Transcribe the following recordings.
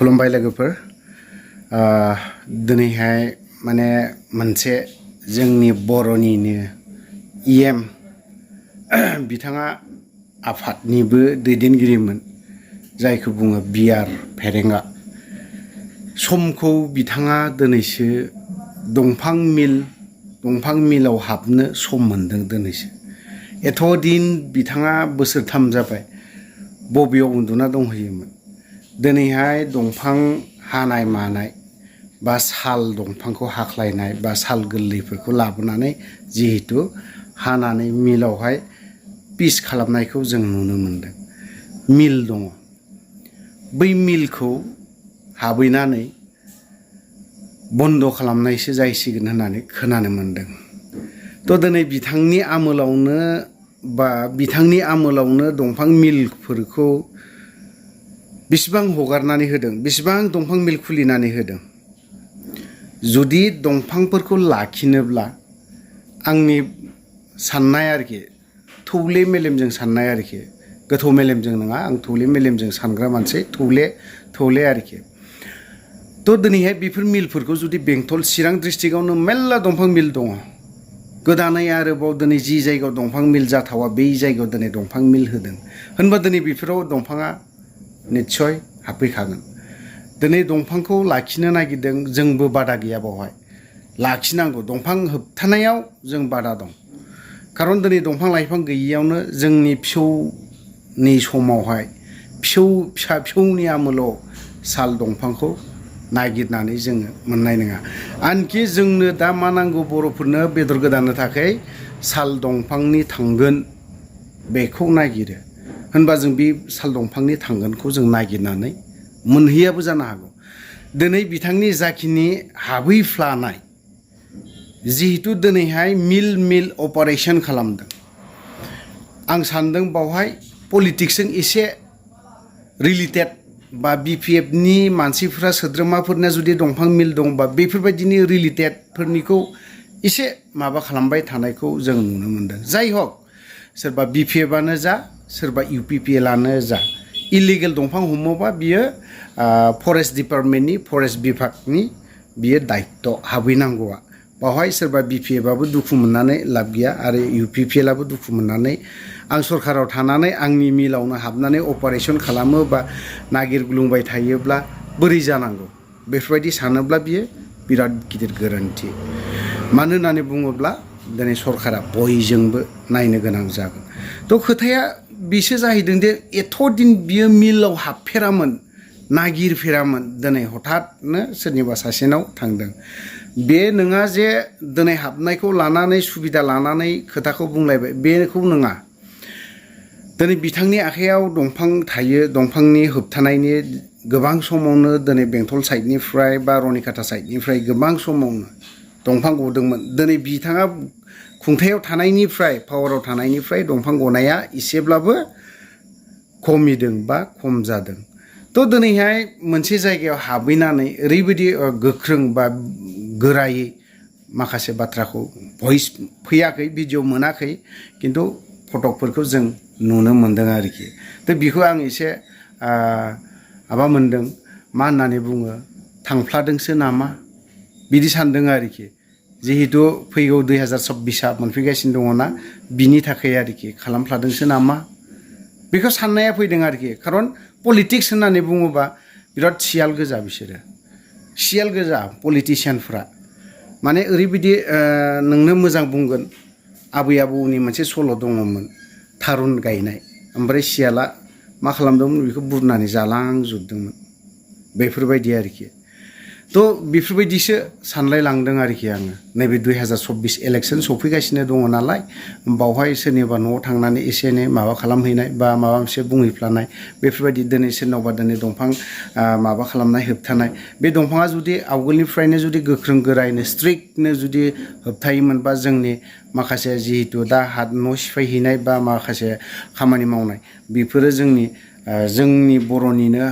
खुलुमबाय लोगोफोर दिनैहाय माने मोनसे जोंनि बर'निनो इएम बिथाङा आफादनिबो दैदेनगिरिमोन जायखौ बुङो बिआर फेरेंगा समखौ बिथाङा दिनैसो दंफां मिलाव हाबनो सम मोनदों दिनैसो एथ' दिन बिथाङा बोसोरथाम जाबाय बबेयाव उन्दुना दंहैयोमोन दिनैहाय दंफां हानाय मानाय बा साल दंफांखौ हाख्लायनाय बा साल गोरलैफोरखौ लाबोनानै जिहेतु हानानै मिलावहाय पिस खालामनायखौ जों नुनो मोनदों मिल दङ बै मिलखौ हाबैनानै बन्द खालामनायसो जायसिगोन होननानै खोनानो मोनदों थ' दिनै बिथांनि आमोलावनो दंफां मिलफोरखौ बिसिबां हगारनानै होदों बिसिबां दंफां मिल खुलिनानै होदों जुदि दंफांफोरखौ लाखिनोब्ला आंनि साननाय आरोखि थौले मेलेमजों साननाय आरोखि गोथौ मेलेमजों नङा आं थौले मेलेमजों सानग्रा मानसि थौले आरोखि थ' दिनैहाय बेफोर मिलफोरखौ जुदि बेंटल चिरां डिस्ट्रिक्टआवनो मेल्ला दंफां मिल दङ गोदानै आरोबाव दिनै जि जायगायाव दंफां मिल जाथावा बै जायगायाव दिनै दंफां मिल होदों होनबा दिनै बेफोराव दंफाङा निस्सय हाबफैखागोन दिनै दंफांखौ लाखिनो नागिरदों जोंबो बादा गैया बावहाय लाखिनांगौ दंफां होबथानायाव जों बादा दं खारन दिनै दंफां लाइफां गैयियावनो जोंनि फिसौनि समावहाय फिसा फिसौनि आमोलाव साल दंफांखौ नागिरनानै जोङो मोननाय नङा आनखि जोंनो दा मा नांगौ बर'फोरनो बेदर गोदानो थाखाय साल दंफांनि थांगोन बेखौ नागिरो होनबा जों बे साल दंफांनि थांगोनखौ जों नागिरनानै मोनहैयाबो जानो हागौ दिनै बिथांनि जाखिनि हाबहैफ्लानाय जिहेतु दिनैहाय मिल अपारेशन खालामदों आं सानदों बावहाय पलिटिक्सजों एसे रिलेटेड बा बिपिएफनि मानसिफोरा सोद्रोमाफोरना जुदि दंफां मिल दंबा बेफोरबायदिनि रिलेटेडफोरनिखौ एसे माबा खालामबाय थानायखौ जों नुनो मोनदों जाय हक सोरबा बिपिएफआनो जा सोरबा इउपिपिएलआनो जा इलिगेल दंफां हमोबा बियो फरेस्ट डिपार्टमेन्टनि फरेस्ट बिभागनि बियो दायित्व हाबहैनांगौआ बावहाय सोरबा बिपिएफआबो दुखु मोननानै लाब गैया आरो इउपिपिएलआबो दुखु मोननानै आं सरकाराव थानानै आंनि मिलावनो हाबनानै अपारेशन खालामो बा नागिरग्लुंबाय थायोब्ला बोरै जानांगौ बेफोरबायदि सानोब्ला बियो बिराद गिदिर गोरोन्थि मानो होननानै बुङोब्ला दिनै सरकारा बयजोंबो नायनो गोनां जागोन थ' खोथाया बेसो जाहैदों जे एथ' दिन बियो मिलाव हाबफेरामोन नागिरफेरामोन दिनै हठाथनो सोरनिबा सासेनाव थांदों बे नङा जे दिनै हाबनायखौ लानानै सुबिदा लानानै खोथाखौ बुंलायबाय बेखौ नङा दिनै बिथांनि आखायाव दंफां थायो दंफांनि होबथानायनि गोबां समावनो दिनै बेंटल साइडनिफ्राय बा रनिकाटा साइडनिफ्राय गोबां समावनो दंफां गदोंमोन दिनै बिथाङा खुंथायाव थानायनिफ्राय पावाराव थानायनिफ्राय दंफां गनाया एसेब्लाबो खमिदों बा खम जादों थ' दिनैहाय मोनसे जायगायाव हाबहैनानै ओरैबायदि गोख्रों बा गोरायै माखासे बाथ्राखौ भइस फैयाखै भिडिअ मोनाखै खिन्थु फटकफोरखौ जों नुनो मोनदों आरोखि थ' बेखौ आं एसे माबा मोनदों मा होननानै बुङो थांफ्लादोंसो नामा बिदि सानदों आरोखि जिहेतु फैगौ 2026आ मोनफैगासिनो दङना बिनि थाखाय आरोखि खालामफ्लादोंसो नामा बेखौ साननाया फैदों आरोखि खारन पलिटिक्स होननानै बुङोबा बिराद सियाल गोजा बिसोरो सियाल गोजा पलिटिसियानफ्रा माने ओरैबायदि नोंनो मोजां बुंगोन आबै आबौनि मोनसे सल' दङमोन थारुन गायनाय ओमफ्राय सियाला मा खालामदोंमोन बेखौ बुरनानै जालांजोबदोंमोन बेफोरबायदि आरोखि थ' बेफोरबायदिसो सानलायलांदों आरोखि आङो नैबे 2026 इलेक्सन सफैगासिनो दङ नालाय बावहाय सोरनिबा न'आव थांनानै एसे एनै माबा खालामहैनाय बा माबा मोनसे बुंहैफ्लानाय बेफोरबायदि दिनै सोरनावबा दिनै दंफां माबा खालामनाय होबथानाय बे दंफाङा जुदि आवगोलनिफ्रायनो जुदि गोख्रों गोरायैनो स्ट्रिक्टनो जुदि होबथायोमोनबा जोंनि माखासे जिहेतु दा न' सिफायहैनाय बा माखासे खामानि मावनाय बेफोरो जोंनि बर'निनो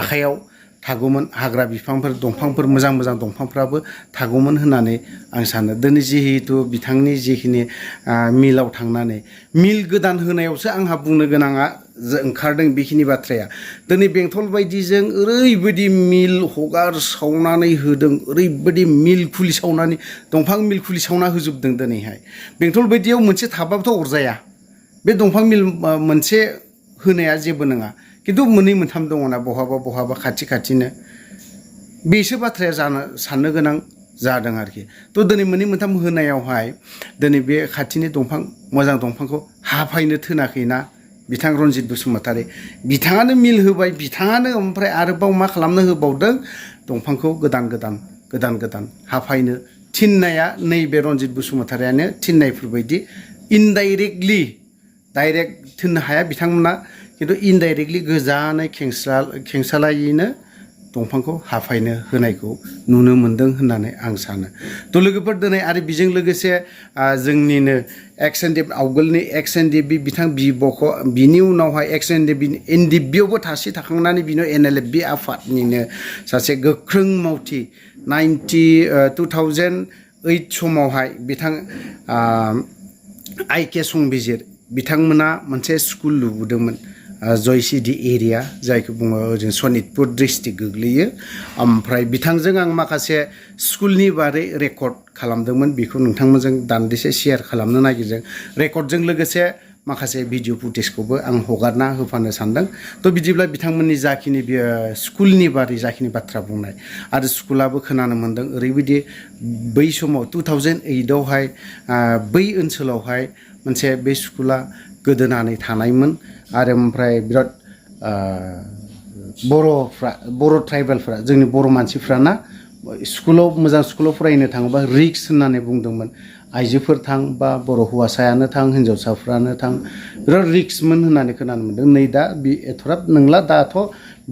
आखायाव थागौमोन हाग्रा बिफांफोर दंफांफोर मोजां दंफांफ्राबो थागौमोन होननानै आं सानो दिनै जिहेतु बिथांनि जिखिनि मिलाव थांनानै मिल गोदान होनायावसो आंहा बुंनो गोनाङा ओंखारदों बेखिनि बाथ्राया दिनै बेंटल बायदिजों ओरैबायदि मिल हगार सावनानै होदों ओरैबायदि मिल खुलि सावनानै दंफां मिल खुलि सावना होजोबदों दिनैहाय बेंटल बायदियाव मोनसे थाबाबोथ' अरजाया बे दंफां मिल मोनसे होनाया जेबो नङा खिन्थु मोननै मोनथाम दङना बहाबा बहाबा खाथि खाथिनो बेसो बाथ्राया साननो गोनां जादों आरोखि थ' दिनै मोननै मोनथाम होनायावहाय दिनै बे खाथिनि दंफां मोजां दंफांखौ हाफायनो थोनाखैना बिथां रनजित बसुमतारी बिथाङानो मिल होबाय बिथाङानो ओमफ्राय आरोबाव मा खालामनो होबावदों दंफांखौ गोदान हाफायनो थिननाया नैबे रनजित बसुमतारियानो थिननायफोरबायदि इनडाइरेक्टलि डाइरेक्ट थिननो हाया बिथांमोना खिन्थु इनडाइरेक्टलि गोजानै खेंसालायैनो दंफांखौ हाफायनो होनायखौ नुनो मोनदों होननानै आं सानो थ' लोगोफोर दिनै आरो बेजों लोगोसे जोंनिनो एक्स एन डि आवगोलनि एक्स एन डि बि बिथां बिब'खौ बिनि उनावहाय एक्स एन डि बि एन डि बि आवबो थाखांनानै बिनि एन एल एफ बि आफादनिनो सासे गोख्रों मावथि 2008 समावहाय बिथां आइ के संबिजिर बिथांमोना मोनसे स्कुल लुबोदोंमोन जयसिटि एरिया जायखौ बुङो ओजों सनितपुर डिस्ट्रिक्ट गोग्लैयो ओमफ्राय बिथांजों आं माखासे स्कुलनि बारै रेकर्ड खालामदोंमोन बेखौ नोंथांमोनजों दान्दिसे शेयार खालामनो नागिरदों रेकर्डजों लोगोसे माखासे भिडिअ फुटेजखौबो आं हगारना होफानो सानदों थ' बिदिब्ला बिथांमोननि जाखिनि स्कुलनि बारै जाखिनि बाथ्रा बुंनाय आरो स्कुलाबो खोनानो मोन्दों ओरैबायदि बै समाव 2008आवहाय बै ओनसोलावहाय मोनसे बे स्कुला गोदोनानै थानायमोन आरो ओमफ्राय बिराद बर' ट्राइबेलफ्रा जोंनि बर' मानसिफ्राना मोजां स्कुलाव फरायनो थाङोबा रिक्स होननानै बुंदोंमोन आइजोफोर थां बा बर' हौवासायानो थां हिनजावसाफ्रानो थां बिराद रिक्समोन होननानै खोनानो मोन्दों नै दा बे एथ'राब नंला दाथ'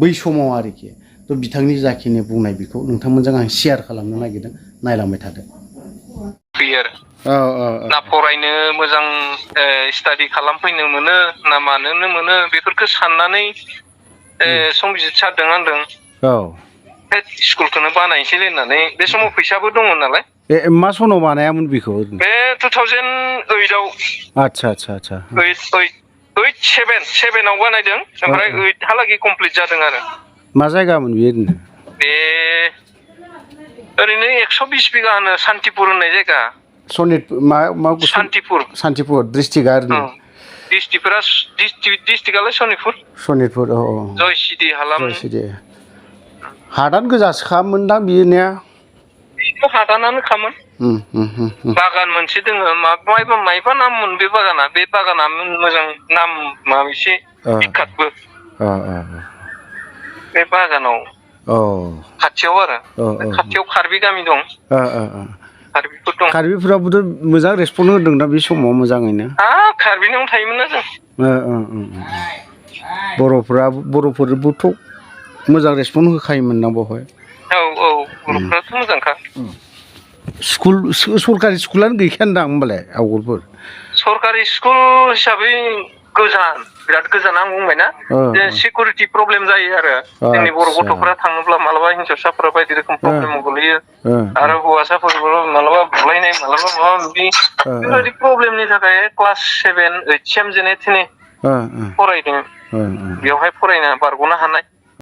बै समाव आरोखि थ' बिथांनि जाखिनि बुंनाय बेखौ नोंथांमोनजों आं शेयार खालामनो नागिरदों नायलांबाय थादों ना फरायनो मोजां स्टाडि खालामफैनो मोनो ना मानोनो मोनो बेफोरखौ साननानै संबिजित सार होनदों स्कुलखौनो बानायनोसै होननानै बे समाव फैसाबो दंमोन नालाय मा सनाव बानायामोन बेखौ बे 2008आव आदसा 7आव बानायदों ओमफ्राय 8 हालागै कमप्लिट जादों आरो मा जायगामोन बे ओरैनो बे ओरैनो 120 बिगा होनो सान्तिपुर होननाय जायगा सान्तिपुर डिस्ट्रिक्टआ ओरैनो डिस्ट्रिक्टआलाय सनितपुर जयसिटि हालाम हादान गोजासोखामोनदां बियो ने बेथ' हादानानो खामोन बागान मोनसे दोङो मायबा नाममोन बे बागाना मोजां नाम एसे बिखातबो बे बागानाव खाथियाव आरो खाथियाव कार्बि गामि दं कार्बिफोर दं कार्बिफोराबोथ' मोजां रेसपन्स होदों दा बे समाव मोजाङैनो कार्बिनावनो थायोमोन ना जों बर'फोरबोथ' मोजां रेसपन्स होखायोमोन ना बेवहाय बर'फ्राथ' मोजांखा सरकारि स्कुलानो गैखायानदां होमबालाय आवगोलफोर सरकारि स्कुल हिसाबै बिराद गोजान आं बुंबायना सिकिउरिटि प्रब्लेम जायो आरो जोंनि बर' गथ'फोरा थाङोब्ला मालाबा हिन्जावसाफोरा बायदि रोखोम प्रब्लेमाव गोलैयो आरो हौवासाफोरखौ मालाबा बुलायनाय मालाबा माबा माबि बेफोरबायदि प्रब्लेमनि थाखाय क्लास 7, 8 सिम जेने थेने फरायदों बेवहाय फरायना बारग'नो हानाय